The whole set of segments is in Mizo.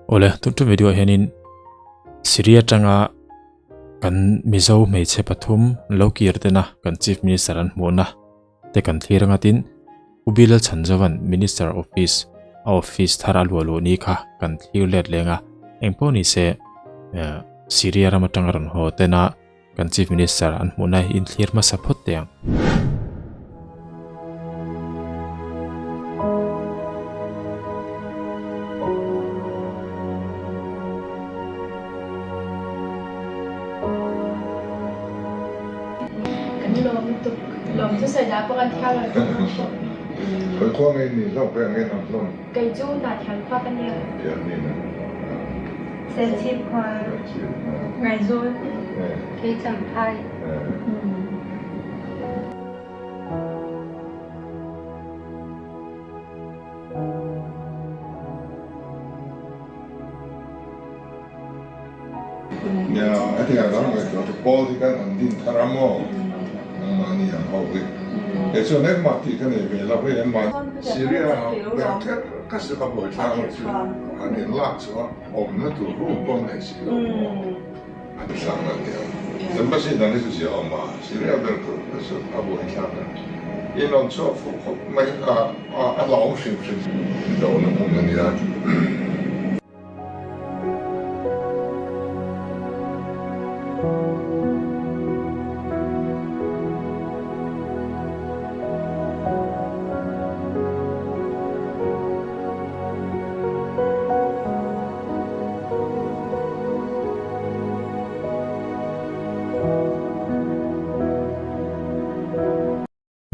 Awle, tun tum video ah hianin Syria tanga kan Mizo hmeichhe pathum lo kir tena kan Chief Minister an hmuhna te kan thlir anga tin Pu Bilal Chhanzovan Minister Office a office thar a luah luh ni kha kan thlir let leng a, engpawh ni se Syria ram atanga rawn haw tena kan Chief Minister an hmuhna hi inthlir hmasa phawt teh ang. Kan lawm lutuk. Lawm chu sawi dah pawh kan thiam lo chu ang pawh. Kan khua ngei ni hlawm peng nge nam hlawm. Kei chu Hnahthial khua ka nia. Thial ni na. Serchhip khua. Ngaizawl. Kei Champhai. Nia, a ti ang dang ngaihtuah chu Paul hi kan han din thar a maw? Nangmahni ang ho hi. Kei chuan engmah tih ka nei ve lo hei an mah. Syria ber kher ka si ka buai thlak lo chu an in lak chu a awmna tur room pawh an nei si lo maw? An hrang a nia. Embassy dang hi chu zia awm a, Syria ber tur kha chu a buai thlak a. In rawn chhuak fuh khawp mai a, a hlauhawm hrim hrim. Dona hmun a nia.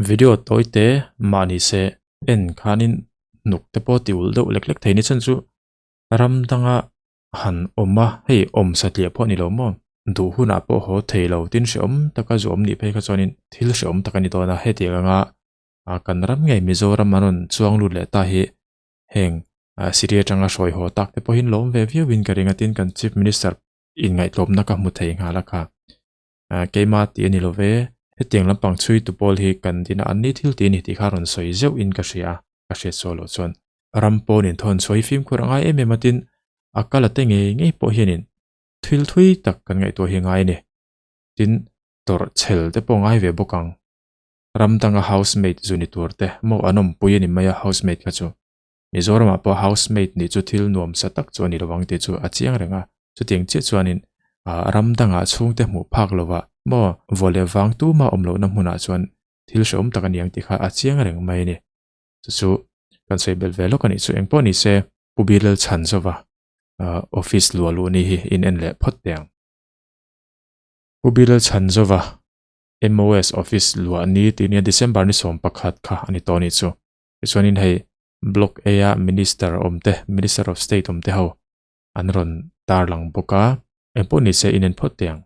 Video tawi te mahni se en khanin hnuk te pawh ti ulh deuh lek lek thei ni chuan chu Ram danga han awm a, hei awm satliah pawh a ni lo maw? Duh hunah pawh haw thei lo, tin hrehawm taka zu awm nih phei kha chuanin thil hrehawm tak a ni dawn a, hetiang anga kan ram ngei Mizoram an rawn chuang lut leh ta hi heng Syria atanga hruai haw tak te pawhin lawm ve viauin ka ring a, tin kan Chief Minister inngaihtlawmna ka hmu thei nghal a kha. Keimah tih a ni lo ve, hetiang lampang chhui tu pawl hi kan dina an ni thil tih a ni tih kha rawn sawi zeuhin ka hria a, ka hriat saw loh chuan ram pawn inthawn chhuah hi fimkhur a ngai em em a tin a kal a te ngei ngei pawh hianin thil thui tak kan ngaihtuah hi a ngai a ni. Tin, tawrh chhel te pawh a ngai ve bawk ang. Ram danga housemaid zu ni tur te maw an awmpui a ni mai a housemaid kha chu. Mizoramah pawh housemaid nih chu thil nuamsa tak chu a ni lo ang tih chu a chiang reng a, chutiang chiah chuanin ram dangah chhungte hmuh phak lovah maw vaw leh vang tuma awm lohna hmunah chuan thil hrehawm tak a ni ang tih kha a chiang reng mai a ni. Chu chu kan sawi belh ve lawk a nih chu engpawh ni se Pu Bilal Chhanzova office luah luh ni hi in en leh phawt teh ang. Pu Bilal Chhanzova MOS office luah ni tih nia December ni 11 kha a ni tawh a nih chu. Tichuanin hei Block A a Minister awm te, Minister of State awm te ho an rawn tarlang bawk a, engpawh ni se in en phawt teh ang.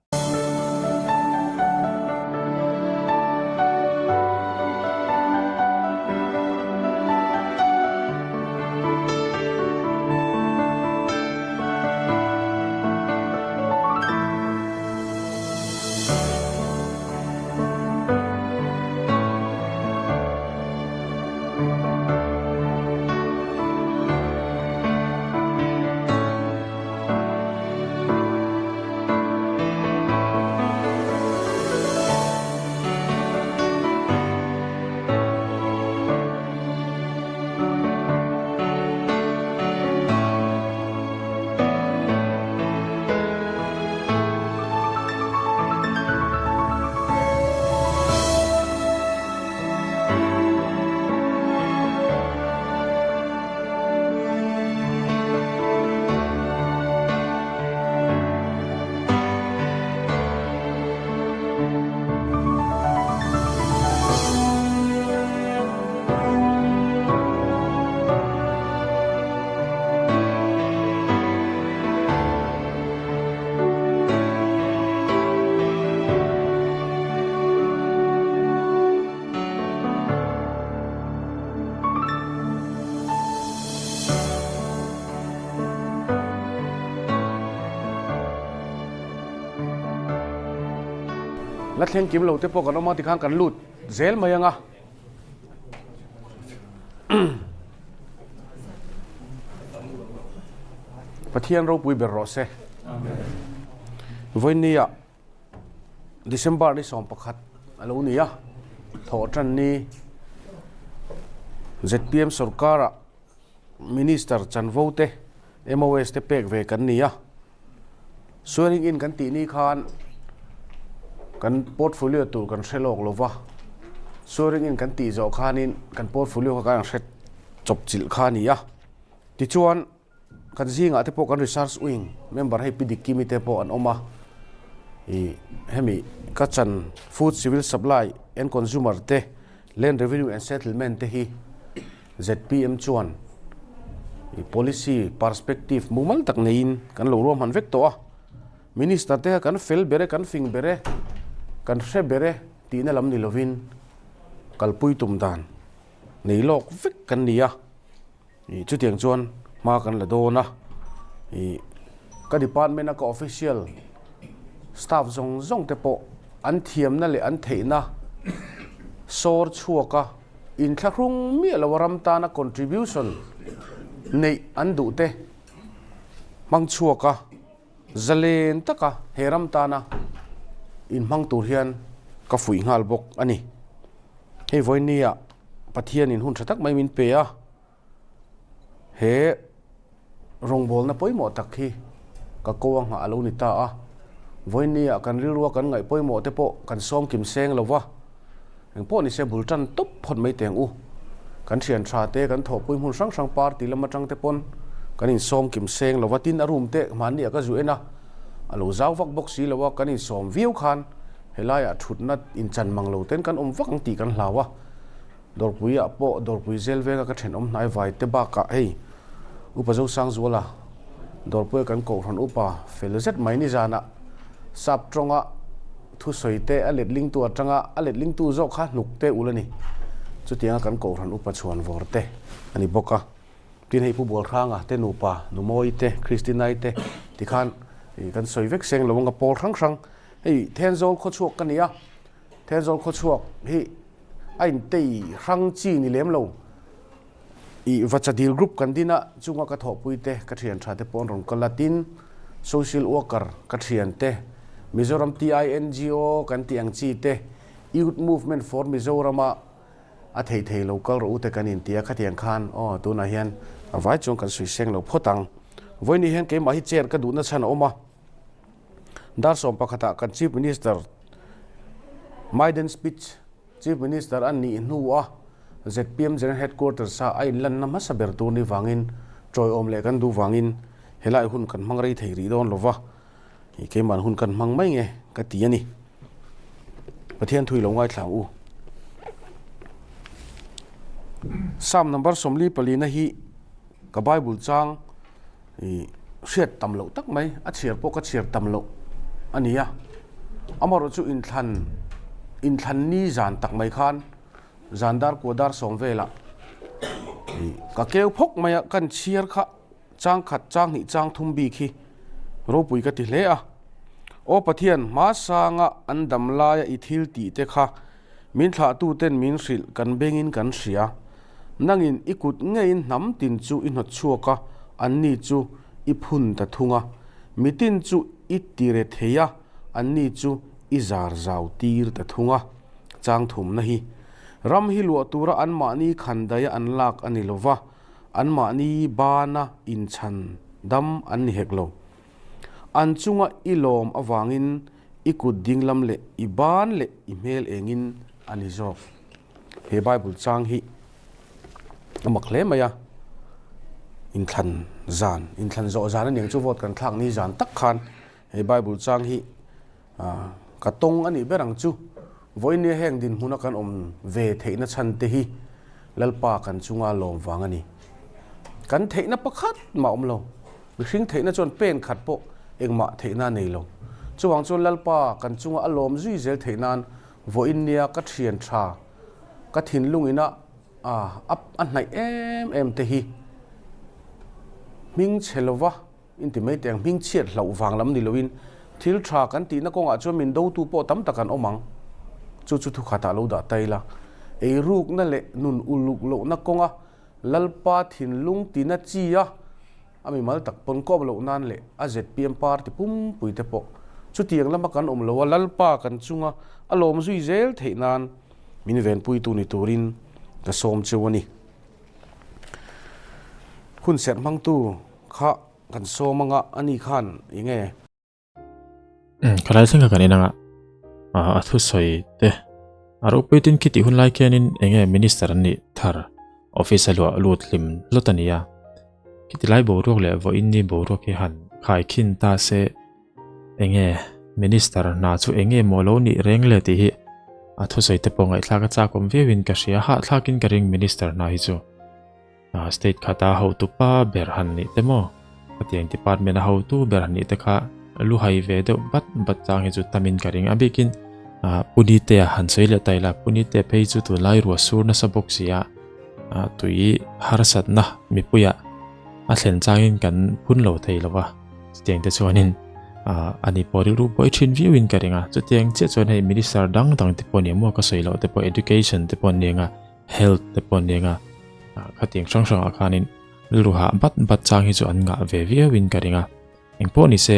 La thleng kim lo te pawh kan awm a tikhan kan lut zel mai ang a. Pathian ropui ber rawh se. Vawinia December ni 11 a lo ni a, thawh tan ni ZPM sorkara Minister chanvo te MOS te pek ve kan ni a. Swearing in kan tih ni khan kan portfolio tur kan hre lawk lova, swearing in kan tih zawh khanin kan portfolio kha kan hre chawp chilh kha a ni a. Tichuan kan zingah te pawh kan research wing member hei Pi Dikkimi te pawh an awm a, ih hemi ka chan food civil supply and consumer te land revenue and settlement te hi zpm chuan ih policy perspective mumal tak neiin kan lo ruahman vek tawh a, minister te kha kan fel ber e kan fing ber e kan hre ber e tihna lam ni lovin kalpui tum dan nei lawk vek kan ni a. Ih chutiang chuan hma kan la dawn a, ih ka department a ka official staff zawng zawng te pawh an thiamna leh an theihna sawr chhuak a inthlahrung miah lo a ram tana contribution neih an duh te hmang chhuak a zalen taka he ram tana inhmang tur hian ka fuih nghal bawk a ni. Hei vawinia Pathianin hun tha tak mai min pe a, he rawngbawlna pawimawh tak hi ka ko a nghah a lo ni ta a, vawinia kan rilrua kan ngaih pawimawh te pawh kan sawm kim seng lo va, engpawh ni se bul tan tawp phawt mai teng u, kan thian tha te kan thawhpui hmun hrang hrang party lam atang te pawn kan insawm kim seng lo va, tin a room te mahni ah ka zu en a, a lo zau vak bawk si lo a, kan insawm viau khan helaiah thutna inchan mang lo ten kan awm vak ang tih kan hlau a. Dawrpui ah pawh Dawrpui zel venga ka thenawm hnai vai te bakah hei Upa Zosangzuala Dawrpuia kan kohhran upa fel zet mai nizanah sap tawnga thusawi te a letlingtu atanga a letlingtu zawk kha hnuk te ul a ni. Chutianga kan kohhran upa chhuan vawr te a ni bawk a. Tin hei Pu Bualhranga te nupa Numawi te Christinai te tikhan kan sawi vek seng lo anga pawl hrang hrang hei Thenzawl khawchhuak ka ni a, Thenzawl khawchhuak hi a intei hrang chi ni lem lo. Ih Vachadil group kan din a, chunga ka thawhpui te, ka thian tha te pawh an rawn kal a, tin social worker ka thian te, Mizoram TINGO kan tih ang chi te, Youth Movement for Mizoram a a thei thei lo kal rawh u te kan inti a, khatiang khan aw tunah hian a vai chuan kan sawi seng lo phawt ang. Vawiin hian keimah hi chair ka duhna chhan a awm a. Dar sawm pakhatah kan Chief Minister Maiden Speech Chief Minister a nih hnua zpm General Headquarters a a inlanna hmasa ber tur ni vangin tawiawm leh kan duh vangin helai hun kan hmang rei thei rih dawn lova, keimahn hun kan hmang mai nge ka ti a ni. Pathian thui lo ngaithla ang u. Psalm number 44 na hi ka Bible chang Ih hriat tam loh tak mai, a chhiar pawh ka chhiar tam loh a ni a. Amaherawh chu inthlan, inthlan ni zan tak mai khan zan dar kua dar sawm velah ih ka keu phawk mai a, kan chhiar kha chang khat chang hnih chang thum bik hi ropui ka ti hle a. Aw Pathian, hmasanga an dam laia i thil tih te kha Min thlahtuten min hrilh kan bengin kan hria. Nangin i kut ngeiin hnam tin chu i hnawt chhuak a, anni chu i phun ta thung a. Mitin chu i tire thei a, anni chu i zar zau tir ta thung a. Chang thumna hi ram hi luah tura anmahni khandaia an lak a ni lo va, anmahni bana inchhan dam an ni hek lo. An chunga i lawm avangin i kut dinglam leh i ban leh i hmel engin a ni zawk. He Bible chang hi a mak hle mai a, inthlan zan, inthlan zawh zan aniang chu vote kan thlak ni zan tak khan he Bible chang hi ka tawng a nih ber ang chu. Vawinia heng dinhmuna kan awm ve theihna chhan te hi Lalpa kan chunga lawm vang a ni. Kan theihna pakhat mah awm lo. Mihring theihna chuan pen khat pawh engmah theihna a nei lo. Chuvang chuan Lalpa kan chunga a lawm zui zel theih nan vawiin nia ka thian tha, ka thinlung ina a a hnaih em em te hi hming chhe lova inti mai teh ang, hming chhiat hlauh vang lam ni loin thil tha kan tihna kawngah chuan min dotu pawh tam tak an awm ang. Chu chu thukhatah lo dah ta ila, eirukna leh nun uluk lohna kawnga Lalpa thinlung tina chi a. A mimal tak pawn kawp loh nan leh a zpm party pumpui te pawh chutiang lama kan awm lo a, Lalpa kan chunga a lawm zui zel theih nan min venpuitu ni turin ka sawm cheu a ni. Hun serh hmangtu kha kan sawm anga a ni khan eng nge? Khalai thleng kha kan en anga a thusawi te a ropui tin khi tih hun lai khianin enge minister an nih thar office a luah lut hlim hlawt a ni a khiti lai boruak leh vawiin ni boruak hi han khai khin ta se enge minister hna chu enge maw lo nih reng le tih hi a thusawi te pawh ngaihthlak a chak awm viauin ka hria hahthlakin ka ring minister hna hi chu. State khata hotu pa ber han nih te maw? Khatiang department a hotu ber han nih te kha lu hai ve deuh bat bat chang hi chu tamin ka ring a bikin Punite a han sawi leh ta ila Punite phei chu tunlai ruah sur nasa bawk si a tui harsatna mipuia a thlen changin kan phun lo thei lo va chutiang te chuanin ani pawh rilru buai thin viauin ka ring a chutiang chiah chuan hei minister dang dang te pawh ni maw ka sawi loh te pawh education te pawh ni anga health te pawh an eng a khatiang hrang hrang ah khanin rilru hah bat bat chang hi chu an ngah ve viau in ka ring a engpawh ni se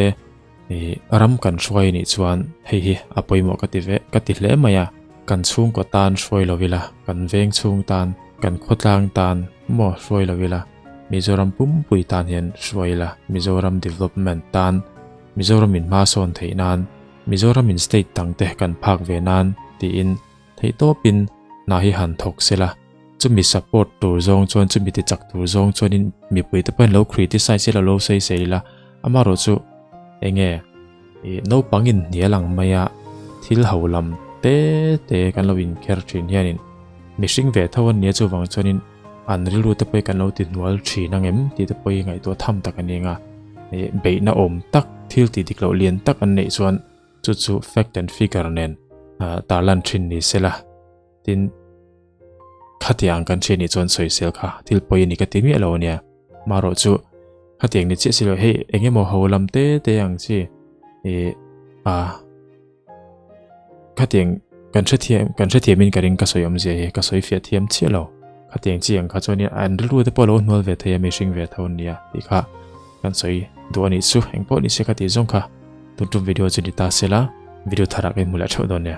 ih ram kan hruai anih chuan hei hi a pawimawh ka ti ve ka ti hle mai a kan chhungkaw tan hruai lo ila kan veng chhung tan kan khawtlang tan maw hruai lo ila Mizoram pumpui tan hian hruai ila Mizoram development tan Mizoram in hma sawn theih nan Mizoram in state dang te kan phak ve nan tiin Theih tawpin hna hi han thawk sela, chumi support tur zawng chuan chumi ti chak tur zawng chuanin mipui te pawhin lo criticize ila lo sawi sawi ila, amaherawh chu enge ih naupang in hnial ang maia thil ho lam te te kan lo inkher thin hianin mihring ve tho an nia chuvang chuanin an rilru te pawh hi kan lo ti hnual thin ang em tih te pawh hi ngaihtuah tham tak a ni ang a, ih beihna awm tak thil tih dik loh lian tak an neih chuan. Chu chu fact and figure nen tarlan thin ni sela tin khatiang kan hriat nih chuan sawisel kha thil pawi a ni ka ti miah lo ania marawh chu khatiang ni chiah silo hei eng emaw ho lam te te ang chi ih a khatiang kan hrethiam kan hrethiamin ka ring ka sawi awmzia hi ka sawi fiah thiam chiah lo khatiang chi ang kha chuan an rilru te pawh lo hnual ve thei a mihring ve tho ania tih kha Kan sawi duh a nih chu engpawh ni se ka tih zawng kha tun tum video chu ni ta sela video tharah ka inhmu leh theuh dawn nia.